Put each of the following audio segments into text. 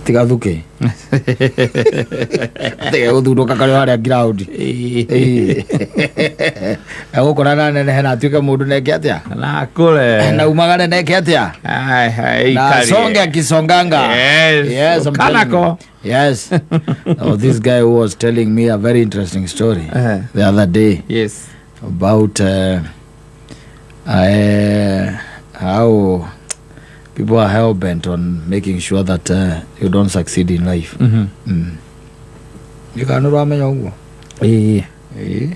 Tigathuke tige gũthundũka karĩ harĩa ground. Egũkũra na nenehe na atuĩke mũndũ neke atĩa? Na kule. Na umagare neke atĩa? Ai, ai, Na ikarie. songe akisonganga. Yes. Yes, I'm telling you. Kanako. Yes. Oh, this guy who was telling me a very interesting story the other day about how people are hell bent on making sure that you don't succeed in life. Nĩ kana ũramenya ũguo? Ĩĩ. Ĩĩ.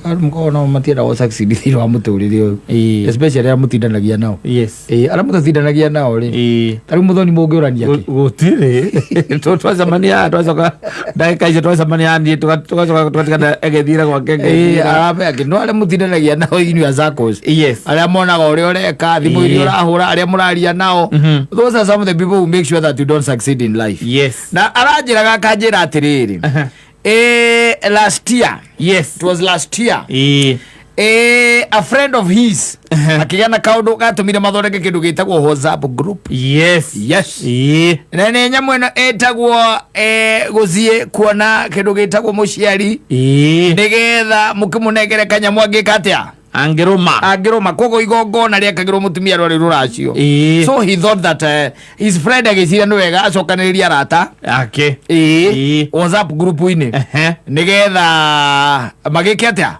Andũ mũkoragwo nao matienda gũ succeed thĩinĩ wa mũtũrĩre ũyũ. Ĩĩ. Especially arĩa mũtindanagia nao. Ĩĩ, arĩa mũtatindanagia nao rĩ. Ĩĩ. Ta rĩu mũthoni mũngĩũrania kĩ? Gũtirĩ. Twacemania twacoka ndagĩka icio twacemania niĩ tũgacoka tũgatigana egĩthiĩra gwake Ĩĩ, ngĩthiĩra. aramenya kĩ? No arĩa mũtindanagia nao in your circles. Arĩa monaga ũrĩa ũreka, thimũ iria ũrahũra, arĩa mũraria nao. Those are some of the people who make sure that you don't succeed in life. Na aranjĩraga akanjĩra atĩrĩrĩ. Last year. It was last year. Ĩĩ. A friend of his akĩgĩa na kaũndũ gatũmire mathondeke kĩndũ gĩtagwo WhatsApp group. Yes. Ĩĩ. Na nĩ nyamũ ĩno ĩtagwo gũthiĩ kuona kĩndũ gĩtagwo mũciari nĩgetha mũkĩmũnengere kanyamũ angĩka atĩa? Angĩrũma. Angĩrũma. Koguo igongona rĩekagĩrwo mũtumia rwarĩ rũracio. Ĩĩ. So he thought that his friend agĩciria nĩ wega acokanĩrĩrie arata Ake. ĩĩ Ĩĩ. WhatsApp group-inĩ nĩgetha magĩke atĩa?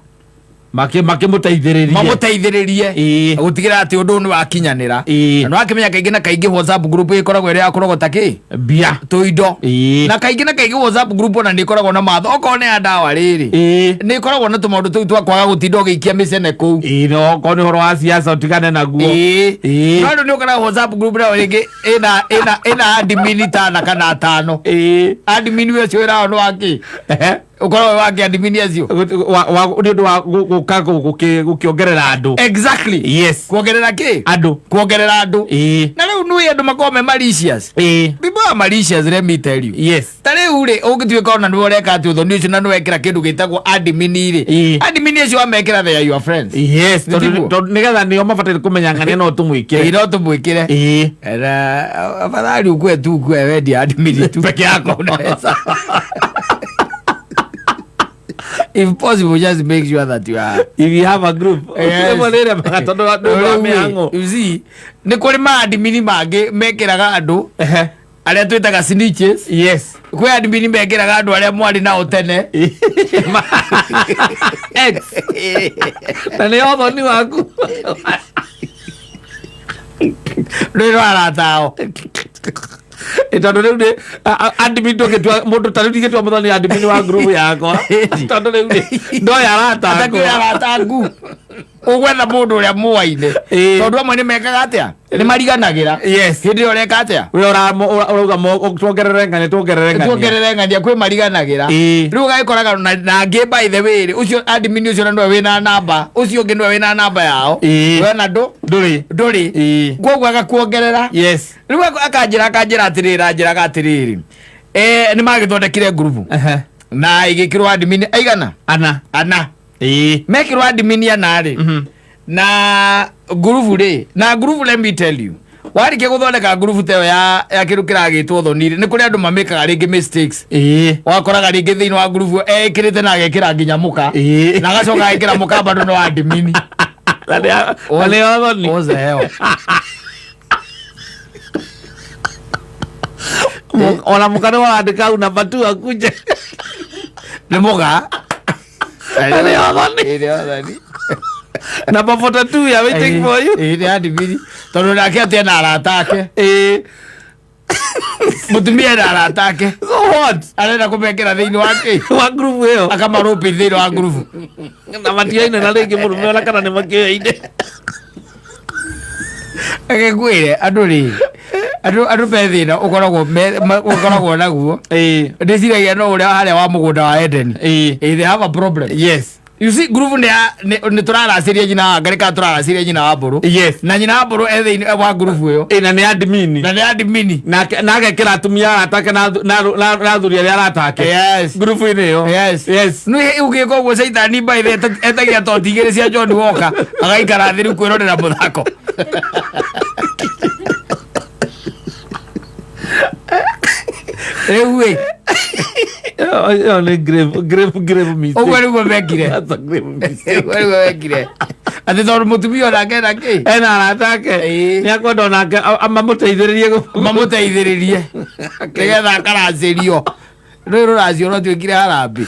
Makĩmũteithĩrĩrie. Mamũteithĩrĩrie Ĩĩ. gũtigĩrĩra atĩ ũndũ ũyũ nĩ wakinyanĩra. Ĩĩ. Na nĩwakĩmenya kaingĩ na kaingĩ WhatsApp group ĩkoragwo ĩrĩ ya kũrogota kĩ? Mbia. Tũindo. Ĩĩ. Na kaingĩ na kaingĩ WhatsApp group ona nĩ ĩkoragwo na matho okorwo nĩ ya ndawa rĩrĩ. Ĩĩ. Nĩ ĩkoragwo na tũmaũndũ tũu twa kwaga gũtinda ũgĩikia mĩcene kũu. Ĩĩ, no okorwo nĩ ũhoro wa siasa ũtigane naguo. Ĩĩ. Ĩĩ. No rĩu nĩ ũkoraga WhatsApp group nayo rĩngĩ ĩna admin tana kana atano. Ĩĩ. Admin ũcio wĩra wao nĩ wakĩ? Ũkoragwo wĩ wakĩ admin acio? Nĩ ũndũ wa gũka gũkĩongerera andũ. Exactly. Kuongerera kĩ? Andũ. Kuongerera andũ. Ĩĩ. Na rĩu nĩ andũ makoragwo me malicious. Ĩĩ. People are malicious, let me tell you. Ta rĩu rĩ, ũngĩtuĩka ona nĩwe ũreka atĩ ũthoni ũcio na nĩwekĩra kĩndũ gĩtagwo admin rĩ. Admin acio wamekĩra they are your friends. Yes, Nĩ tondũ tiguo? tondũ nĩgetha nĩo mabataire kũmenya ng'ania no tũmwĩkĩre. Ĩĩ, no tũmwĩkĩre. Ĩĩ. Na afadhali ukue tu ukue wendia admin tu Peke yako. Unaweza. If possible, just make sure that you are If you have a group. Yes. Rĩmwe nĩ rĩremaga tondũ wa nĩ ũndũ wa mĩhang'o. You see, nĩ kũrĩ maadmini mangĩ mekĩraga andũ arĩa twĩtaga snitches. Kwĩ admini mekĩraga andũ arĩa mwarĩ nao tene. Ex. Na nĩ ũthoni waku. Rwĩ rwa arata ao. Ĩ, tondũ rĩu nĩ admin tũngĩtua mũndũ ta rĩu ndingĩtua mũthoni admin wa group yakwa tondũ rĩu nĩ ndoya arata Atakĩũĩ akwa. arata aku. Ũgwetha mũndũ ũrĩa mũaine. Ĩĩ. Tondũ amwe nĩ mekaga atĩa? Nĩ mariganagĩra. Hĩndĩ ĩrĩa ũreka atĩa? We ũrauga tuongerere ng'ania tuongerere ng'ania. Tuongerere ng'ania kwĩ mariganagĩra. Ĩĩ. Rĩu ũgagĩkoraga na angĩ by the way rĩ, ũcio admin ũcio na nĩwe wĩna namba, ũcio ũngĩ nĩwe wĩna namba yao. Ĩĩ. We na ndũ Ndũrĩ. ndũrĩ. Ĩĩ. Koguo agakuongerera. Rĩu akanjĩra atĩrĩrĩ, anjĩraga atĩrĩrĩ, nĩ magĩthondekire ngurubu na ĩgĩkĩrwo admin aigana? Ana. Ana. Ĩĩ. Mekĩrwo admin ana rĩ, na ngurubu rĩ, na ngurubu let me tell you, warĩkia gũthondeka ngurubu ta ĩyo ya kĩndũ kĩragĩtwo thoni rĩ, nĩ kũrĩ andũ mamĩkaga rĩngĩ mistakes. Wakoraga rĩngĩ thĩinĩ wa ngurubu ekĩrĩte na agekĩra nginya mũka. Na agacoka agekĩra mũka bado no admin. Na nĩ ũthoni. What the hell? Ona mũka nĩ warandĩka hau namba tu akuje. Nĩ mũga. Na nĩ ũthoni. Ĩĩ, nĩ ũthoni. Number 42 we are waiting for you. Ĩĩ, nĩ admin. Tondũ nake atĩ ena arata ake. Ĩĩ. Mũtumia ena arata ake. So what? Arenda kũmekĩra thĩinĩ wa kĩ? Wa group ĩyo. Akamarũpi thĩinĩ wa ngurubu. Na matiaine na rĩngĩ mũrũme ona kana nĩ makĩoyaine. Reke ngwĩre andũ rĩ, andũ me thĩna ũkoragwo ũkoragwo naguo. Ĩĩ. Ndĩciragia no ũrĩa harĩa wa mũgũnda wa Edeni. Ĩĩ. Ĩĩ, they have a problem. You see, ngurubu nĩ nĩ tũraracĩria nyina wa Ngarĩ kana tũraracĩria nyina wa Mbũrũ. Na nyina wa Mbũrũ e thĩinĩ wa ngurubu ĩyo. Ĩĩ, na nĩ admin. Na nĩ admin. Na agekĩra atumia arata ake na athuri arĩa arata ake. Ngurubu-inĩ ĩyo. Nĩ ũgĩka ũguo caitani by the etagia toti igĩrĩ cia John Walker agaikara thĩ rĩu kwĩrorera mũthako. Rĩu ĩ Ĩyo nĩ grave grave grave mistake. Ũguo nĩguo mekire. That's a grave mistake. Ũguo nĩguo mekire, atĩ tondũ mũtumia onake na kĩ Ena arata ake. Ĩĩ. Nĩ akwenda onake mamũteithĩrĩrie Mamũteithĩrĩrie nĩgetha akaracĩrio. Rũĩ rũracio rwatuĩkire harambĩ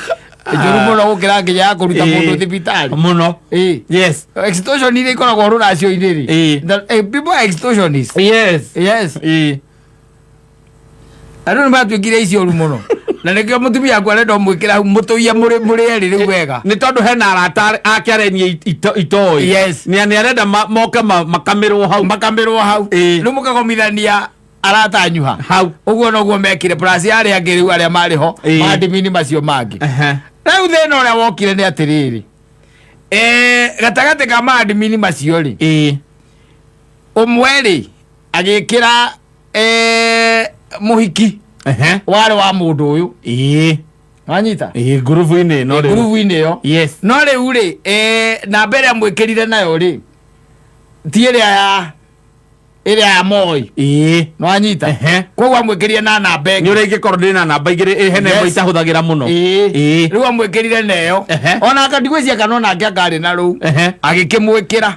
njũru mũno gũkĩra nginya ya kũruta mũndũ thibitarĩ. Mũno. Ĩĩ. Yes. Extortion iria ikoragwo rũracio-inĩ rĩ. Ĩĩ. People are extortionists. Yes. Yes. Ĩĩ. Andũ nĩ matuĩkire icio ũru mũno, na nĩkĩo mũtumia aku arenda ũmwĩkĩra hau mũtũiye mũrĩ erĩ rĩu wega. Nĩ tondũ hena arata ake arenia itoĩ. Yes. Nĩ arenda moke makamĩrwo hau. Makamĩrwo hau. Ĩĩ. Rĩu mũkagomithania arata anyu ha Hau. Ũguo noguo mekire, plus arĩa angĩ rĩu arĩa marĩ ho. Ĩĩ. Mandimini macio mangĩ. Rĩu thĩna ũrĩa wokire nĩ atĩrĩrĩ, gatagatĩ ka maadmini macio rĩ, ũmwe rĩ agĩkĩra mũhiki warĩ wa mũndũ ũyũ. Wanyita? Ĩĩ, ngurubu-inĩ ĩno rĩu. Ngurubu-inĩ ĩyo. Yes. No rĩu rĩ, namba ĩrĩa mwĩkĩrire nayo rĩ ti ĩrĩa ya ĩrĩa ya Moi. Nĩwanyita? Koguo amwĩkĩrire na namba Nĩ ĩngĩ. ũrĩa ingĩkorwo ndĩ na namba igĩrĩ, ĩ hena ĩmwe Yes. itahũthagĩra mũno. Ĩĩ. Ĩĩ. Rĩu amwĩkĩrire neyo. Ona ndigwĩciria kana onake angarĩ na rũu. Agĩkĩmwĩkĩra.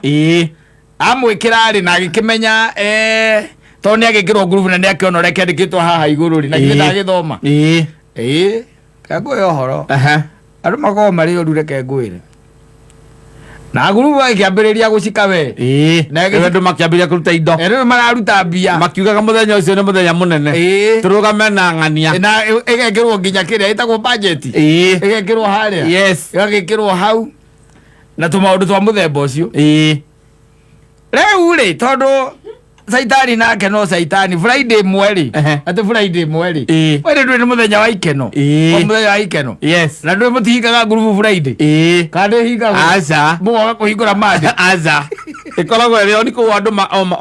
Amwĩkĩra rĩ, na agĩkĩmenya, tondũ nĩ agĩkĩrwo ngurubu na nĩ akĩona ũrĩa kĩandĩkĩtwo haha igũrũ rĩ, na githĩ ndagĩthoma. Ĩĩ, kangũĩ ũhoro. Andũ makoragwo marĩ ũru, reke ngwĩre, na ngurubu agĩkĩambĩrĩria gũcika we. Na Rĩu andũ makĩambĩrĩria kũruta indo. Rĩu mararuta mbia. Makiugaga mũthenya ũcio nĩ mũthenya mũnene. Tũrũgame na ng'ania. Na ĩgekĩrwo nginya kĩrĩa ĩtagwo budget. Ĩgekĩrwo harĩa. Ĩgagĩkĩrwo hau na tũmaũndũ twa mũthemba ũcio. Rĩu rĩ, tondũ caitani nake no caitani, Friday ĩmwe rĩ, atĩ Friday ĩmwe rĩ, Friday ndũrĩ, nĩ mũthenya wa ikeno. O mũthenya wa ikeno. Na ndũĩ mũtihingaga ngurubu Friday? Kana ndĩhingagwo? Aca. Mũgoka kũhingũra Monday. Aca, ĩkoragwo ĩrĩ oni kũu andũ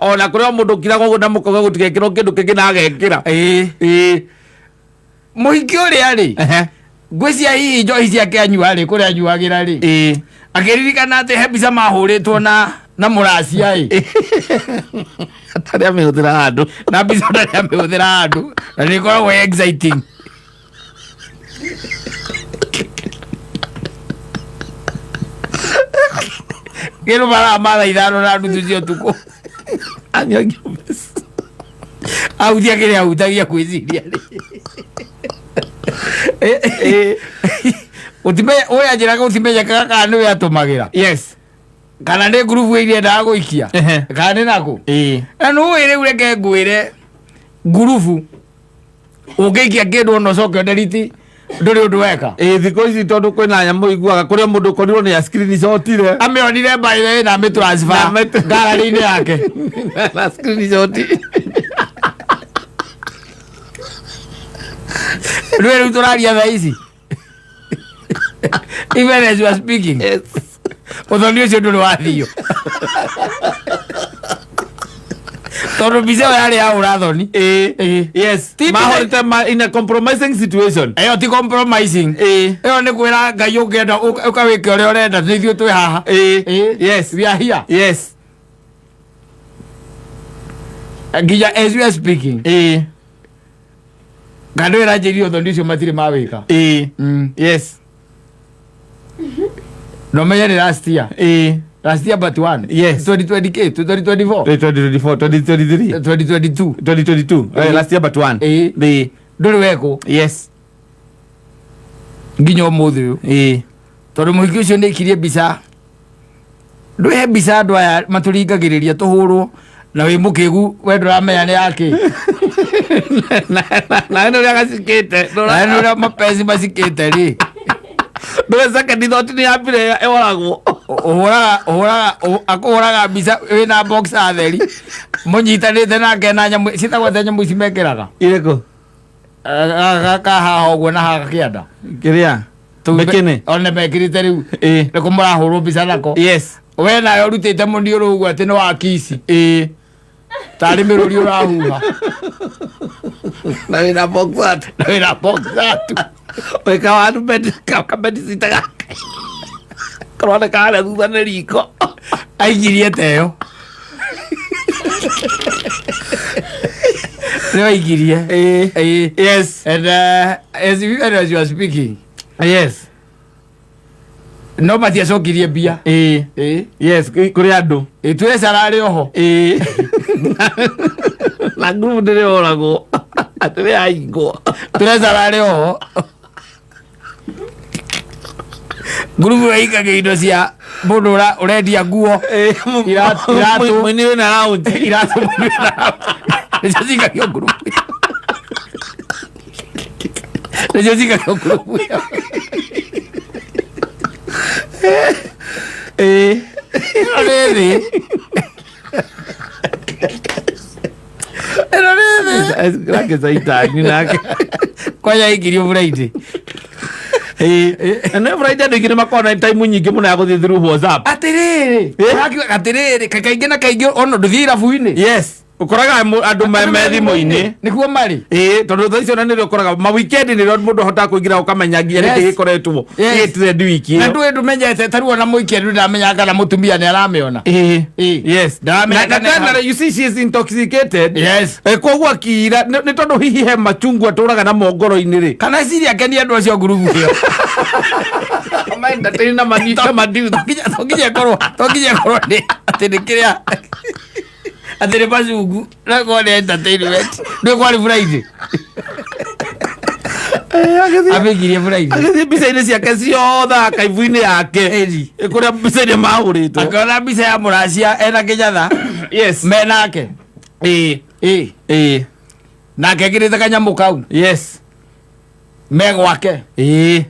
ona kũrĩ o mũndũ ũkiraga ũguo na mũkauga gũtigekĩrwo kĩndũ kĩngĩ na agekĩra. Ĩĩ. Mũhiki ũrĩa rĩ, ngwĩcia hihi njohi ciake anyua rĩ, kũrĩa anyuagĩra rĩ, akĩririkana atĩ he mbica mahũrĩtwo na mũracia ĩ. Atarĩ amĩhũthĩra handũ. Na mbica ndarĩ amĩhũthĩra handũ, na nĩ ĩkoragwo ĩ exciting. Kĩndũ mathaa ma 5:30 cia ũtukũ. Anyuagia mbeca. Ahutia kĩrĩa ahutagia kwĩciria rĩ, ũtimenya ũyũ anjĩraga ũtimenyekaga kana nĩwe atũmagĩra kana nĩ ngurubu ĩrĩa endaga gũikia kana nĩ nakũ. Na nĩũĩ rĩu, reke ngwĩre, ngurubu ũngĩikia kĩndũ ona ũcoke ũnderiti, ndũrĩ ũndũ weka. Ĩĩ, thikũ ici tondũ kwĩna nyamũ iguaga kũrĩa mũndũ ũkorirwo nĩ screenshotire. Amĩonire mbaĩ na amĩtransfer Na gallery-inĩ yake. Na screenshot. Rĩu rĩu tũraria thaa ici, even as you are speaking, ũthoni ũcio ndũrĩ wathio, tondũ mbica ĩyo yarĩ ya ũrathoni. Ĩĩ. Yes. Ti Mahorete in a compromising situation. Ĩyo ti compromising. Ĩyo nĩ kwĩra Ngai ũngĩenda ũkawĩke ũrĩa ũrenda, nĩ ithuĩ twĩ haha. Ĩĩ. Yes. We are here. Nginya as we are speaking, kana ndũĩ ranjĩrie ũthoni ũcio matirĩ mawĩka. Yes. Na ũmenye nĩ last year. Last year but one. 2020 k 2024. 2024, 2023. 2022. 2022. Last year but one. Ĩĩ. Ndũrĩ wekwo nginya ũmũthĩ ũyũ, tondũ mũhiki ũcio nĩ aikirie mbica. Ndũhe mbica andũ aya matũringagĩrĩria tũhũrwo na wĩ mũkĩgu, we ndũramenya nĩ yakĩ. Na nĩ ũrĩa gacikĩte. Na nĩ ũrĩa mapenzi macikĩte rĩ. Ndũĩ second thought nĩ yambire ĩoragwo. Ũhũraga ũhũraga akũhũraga mbica wĩna boxer theri mũnyitanĩte nake na nyamũ ciĩtagwo atĩa, nyamũ ici mekĩraga? Irĩkũ? Gaka haha ũguo na haha kĩanda. Kĩrĩa? Mĩkĩnĩ? One mekĩrĩte rĩu. Nĩkũ mũrahũrwo mbica nako? We nawe ũrutĩte mũniũrũ ũguo atĩ nĩ wa kici, tarĩ mĩrũri ũrahuha. Na wĩna boxer. Na wĩna boxer tu. Wĩka wandu kabedicita gake. Karoneka harĩa thutha nĩ riko. Aikirie ta ĩyo. Nĩ waikirie. Ĩĩ. Ĩĩ. Yes. And as you, as you are speaking, Yes. no matiacokirie mbia. Ĩĩ. Ĩĩ. Yes, kũrĩ andũ. Ĩĩ, twĩre cararĩ oho. Ĩĩ. Na ngurubu ndĩrĩ oragwo. Ndĩrĩ yahingwo. Twĩre cararĩ oho. Ngurubu ĩikagia indo cia mũndũ ũrendia nguo. Ĩĩ, Iratũ. Mũini wĩna lounge. Iratũ nĩcio cikagio ngurubu. Nĩcio cikagio ngurubu. Ĩĩ. Ĩno nĩ thĩ. Ĩno nĩ thĩ. Nake caitani nake. Kwanja aikirio Friday. Ĩĩ. Na nĩ Friday andũ aingĩ nĩ makoragwo na time nyingĩ mũno ya gũthiĩ through WhatsApp. Atĩrĩrĩ. Ũrakiuga atĩrĩrĩ, kaingĩ na kaingĩ ona ndũthiĩ irabu-inĩ. Yes. Ũkoraga andũ me thimũ-inĩ. Nĩkuo marĩ. Ĩĩ, tondũ thaa icio na nĩrĩo ũkoraga ma weekend nĩrĩo mũndũ ahotaga kũingĩra ũkamenya nginya nĩkĩ gĩkoretwo Yes. gĩ trend wiki Na ĩyo. ndũĩ ndũmenyete ta rĩu ona mũikia ndũ ndamenyaga kana mũtumia nĩ aramĩona. Ĩĩ. Ĩĩ. Yes. Ndaramenya Na kana tena you see she is intoxicated. Yes. Koguo akira nĩ tondũ hihi he machungwa atũraga namo ngoro-inĩ rĩ. Kana ciria akenie andũ acio ngurubu ĩyo. Entertain na mani na madiu. To nginya ĩkorwo to nginya ĩkorwo nĩ atĩ nĩ kĩrĩa atĩ nĩ macungu no ĩkorwo nĩ entertainment. Ndũĩ kwarĩ Friday. Amĩikirie Friday. Agĩthiĩ mbica-inĩ ciake ciothe akaibu-inĩ yake. Ĩni. Kũrĩa mbica-inĩ mahũrĩtwo. Akĩona mbica ya mũracia ena kĩnyatha Yes. menake. Ĩĩ. Ĩĩ. Ĩĩ. Nake ekĩrĩte kanyamũ kau Yes. me gwake. Ĩĩ.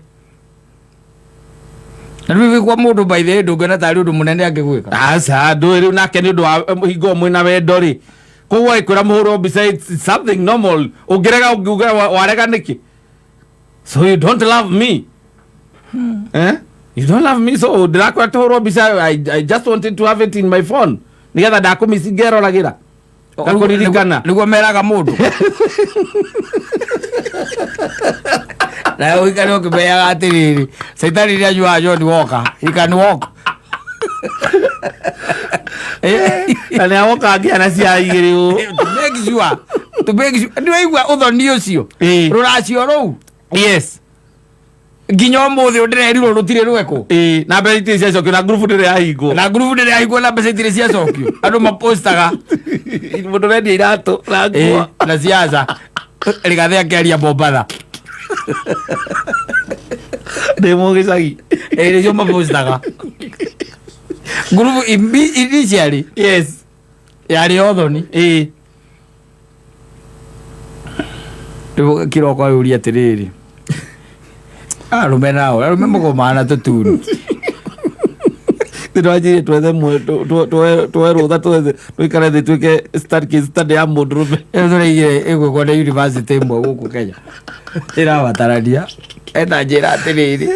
Na rĩu kwa mũndũ by the way ndũngĩona tarĩ ũndũ mũnene angĩgwĩka. Aca ndũĩ rĩu nake nĩ ũndũ wa hingo mwĩna wendo rĩ. Koguo agĩkwĩra mũhũrwo mbica it's something normal. Ũngĩrega ũngiuga warega nĩkĩ? So you don't love me. Eh? You don't love me so ndĩrakwĩra tũhũrwo mbica I just wanted to have it in my phone. Nĩgetha ndakũmici ngeroragĩra. Ngakũririkana. Nĩguo meraga mũndũ. Nawe ũikare ũkĩmenyaga atĩrĩrĩ, caitani nĩ anyuaga John Walker. He can walk. Na nĩ agoka ngĩana cia igĩrĩ ũũ. To make sure. To make sure. Nĩ waigua ũthoni ũcio. Ĩĩ. Rũracio rũu. Yes. Nginya ũmũthĩ ndĩrerirwo rũtirĩ rwekwo. Ĩĩ, na mbeca itirĩ ciacokio na ngurubu ndĩrĩ yahingwo. Na ngurubu ndĩrĩ yahingwo na mbeca itirĩ ciacokio. Andũ mapostaga. Mũndũ ũrendia iratũ na nguo. Ĩĩ, na siasa. Rigathĩ akĩaria Mombatha. Ndĩ mũgĩcagi. Ĩĩ, nĩcio mapostaga. Ngurubu initially Yes. yarĩ ũthoni. Ĩĩ. Rĩu kĩroko ayũria atĩrĩrĩ, arũme nao arũme mũgomaga na tũtuni. Nĩtwanjirie twethe tuoe rũtha twethe tũikare thĩ twĩke case study ya mũndũrũme. Ĩyo tũraigire ĩgwĩkwo nĩ university ĩmwe gũkũ Kenya ĩrabatarania ena njĩra atĩrĩrĩ.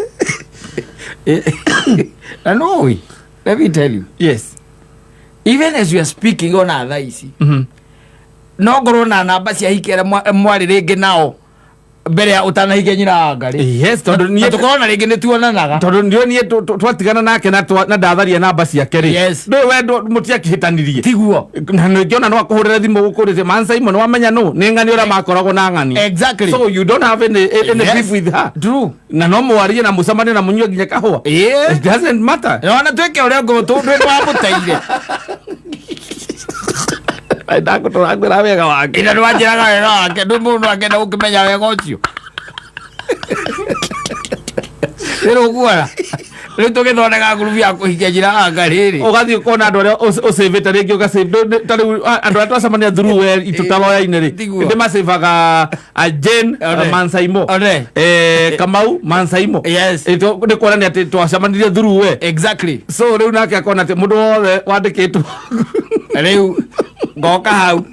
Na no let me tell you, Yes. even as we are speaking ona thaa ici no ngorwo na namba cia hiki arĩa mwarĩ rĩngĩ nao mbere ya ũtanahikia nyina wa Ngarĩ. Yes, tondũ Na niĩ tũkorwo na rĩngĩ nĩ tuonanaga. Tondũ ndio niĩ twatigana nake na na ndatharia namba ciake rĩ. Yes. Ndũĩ we mũtiakĩhĩtanirie. Tiguo. Na nĩngĩona no akũhũrĩre thimũ gũkũrĩte man Simon wamenya nũ nĩ ng'ani ũrĩa makoragwo na ng'ani. Exactly. So you don't have any Yes. beef with her. True. Na no mwarie na mũcemanie na mũnyue nginya kahũa. Ĩĩ. It doesn't matter. Na ona twĩke ũrĩa ngũ tũndũ twamũteire. Ndakũtũrakwĩra wega wake. Ina nĩwanjĩraga wega wake ndũ mũndũ akenda gũkĩmenya wega ũcio. Rĩrĩ ũkuona rĩu tũgĩthondeka ngurubu ya kũhikia njĩra anga rĩrĩ. Ũgathiĩ ũkona andũ arĩa ũcĩvĩte rĩngĩ ũgacĩve ta rĩu andũ arĩa twacemania through we itũtaloya-inĩ rĩ Tiguo. ndĩmacĩvaga Jane One. Mansaimo One. Kamau Mansaimo. Yes. Nĩ kuonania atĩ twacemanirie through we. Exactly. So rĩu nake akona atĩ mũndũ wothe wandĩkĩtwo Rĩu ngoka hau.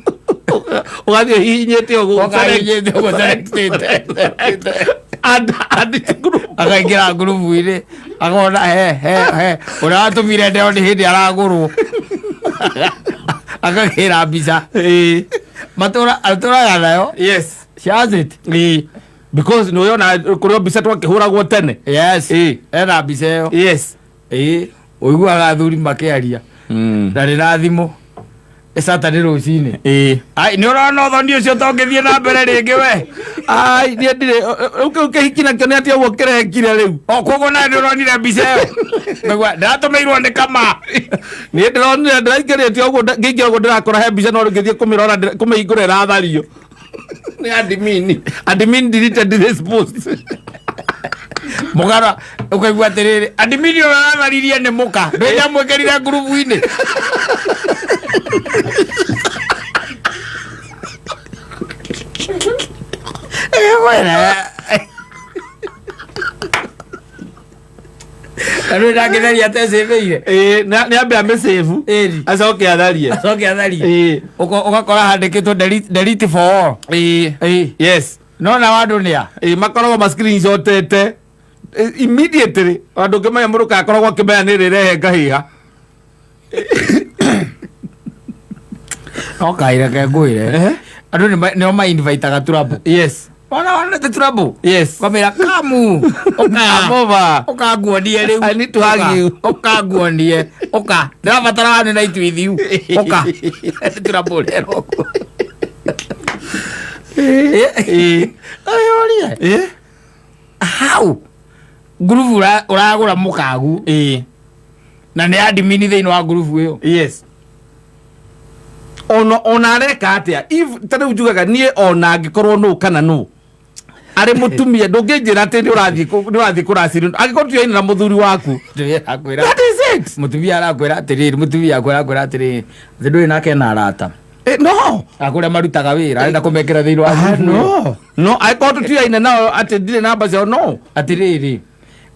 Ũgathiĩ ũhihinyĩte ũguo. Ngoka hihinyĩte ũguo selectĩte. Add to group. Akaingĩra ngurubu-inĩ akona he he he ũrĩa watũmire ndeo nĩ hĩndĩ aragũrwo. Akagĩra mbica. Ĩĩ. Matũra atũraga nayo. Yes. She has it. Ĩĩ. Because nĩ ũyona kũrĩ mbica twakĩhũragwo tene. Yes. Ĩĩ. Ena mbica ĩyo. Yes. Ĩĩ. Ũiguaga athuri makĩaria. Ndarĩ na thimũ. Saturday rũcinĩ. Ĩĩ. Ai, nĩ ũrona ũthoni ũcio tongĩthiĩ na mbere rĩngĩ we. Ai, niĩ ndirĩ rĩu kĩu kĩhiki nakĩo nĩ atĩa ũguo kĩrekire rĩu? O koguo nawe nĩ ũronire mbica ĩyo. Ngaigua, ndĩratũmĩirwo nĩ kama. Niĩ ndĩronire ndĩraingĩrĩte ũguo ngĩingĩra ũguo ndĩrakora he mbica no rĩu ngĩthiĩ kũmĩrora kũmĩhingũra ĩrathario. Nĩ admin. Admin deleted this post. Mũgara ũkaigua atĩrĩrĩ, admin ũrĩa ũratharirie nĩ mũka. Ndũĩ ngurubu-inĩ. Ĩkwĩra. Na ndũĩ ndangĩtharia atecĩbĩire. Ĩĩ, nĩ ambe amĩsave. Ĩni. Acoke atharie. Acoke atharie. Ĩĩ. Ũgakora handĩkĩtwo delete for all. Ĩĩ. Ĩĩ. Yes. No na wandũ nĩ a? Ĩĩ, makoragwo ma screenshotete immediately andũ ngĩmenya mũndũ kakoragwo akĩmenya nĩ rĩrehe ngahĩha. No kaira ke ngwĩre. Eh? Andũ nĩo ma-invitaga trouble. Yes. Wona wonete trouble? Yes. Kwamĩra kamu. Come Ũka. over. Ũka nguonie rĩu. I need to hug you. Ũka nguonie. Ũka. Ndĩrabatara one night with you. Ũka. Trouble rero ũguo. Ĩĩ. Ũyũrie. Ĩĩ. How? Ngurubu ũragũra mũkagu Ĩĩ. na nĩ admin thĩinĩ wa ngurubu ĩyo. Yes. Ona areka atĩa, if ta rĩu njugaga niĩ ona angĩkorwo nũ kana nũ arĩ mũtumia ndũngĩnjĩra atĩ nĩ ũrathiĩ nĩ ũrathiĩ kũracĩrio angĩkorwo tuyaine na mũthuri waku. Akwĩra That is it. Mũtumia arakwĩra atĩrĩrĩ, mũtumia akwĩra atĩrĩrĩ, atĩ ndũrĩ nake na arata. No. Akũrĩa marutaga wĩra arenda kũmekĩra thĩinĩ wa Ah, ngurubu ĩyo. No, angĩkorwo tũtiaine nao atĩ ndirĩ namba ciao, no. Atĩrĩrĩ,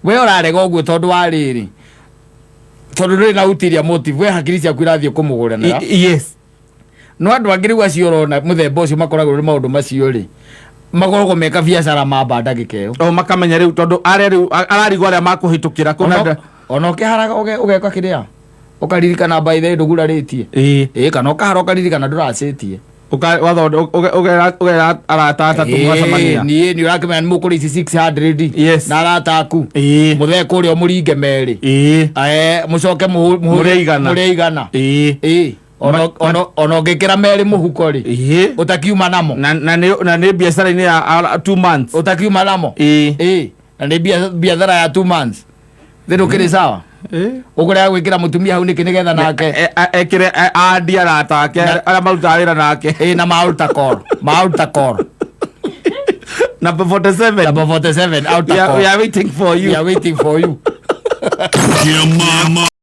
we ũrarega ũguo tondũ wa rĩrĩ, tondũ ndũrĩ na ulterior motive, we hakiri ciaku irathiĩ kũmũgũranĩra. Yes. No andũ angĩ rĩu acio ũrona mũthemba ũcio makoragwo nĩ maũndũ macio rĩ, makoragwo meka biacara mamba ndagĩka ĩyo. O makamenya rĩu tondũ arĩa rĩu ararigwo arĩa makũhĩtũkĩra kũna. Ona ũkĩharaga ũgeka kĩrĩa ũkaririkana by the way ndũgurarĩtie. Ĩĩ. Ĩĩ, kana ũkahara ũkaririkana ndũracĩtie. Ũgera arata atatũ mũgacemania. Niĩ nĩ ũrakĩmenya nĩ mũkũrĩa ici 600 Yes. na arata aku. Ĩĩ. Mũthee kũrĩa mũringe merĩ. Ĩĩ. Mũcoke Mũrĩe igana. Mũrĩe igana. Ĩĩ. Ĩĩ. Ona ũngĩkĩra merĩ mũhuko rĩ, Ĩĩ. ũtakiuma namo. Na nĩ biacara-inĩ ya 2 months. Ũtakiuma namo. Ĩĩ. Ĩĩ. Na nĩ biathara ya 2 months. Thĩ ndũkĩrĩ sawa. Ũkũrega gwĩkĩra mũtumia hau nĩkĩ nĩgetha nake Ekĩre andi arata ake arĩa marutaga wĩra nake. Ĩĩ, na ma altar call. Ma altar call. Number 47. Number 47 altar We are, call. we are waiting for you. We are waiting for you. Mama.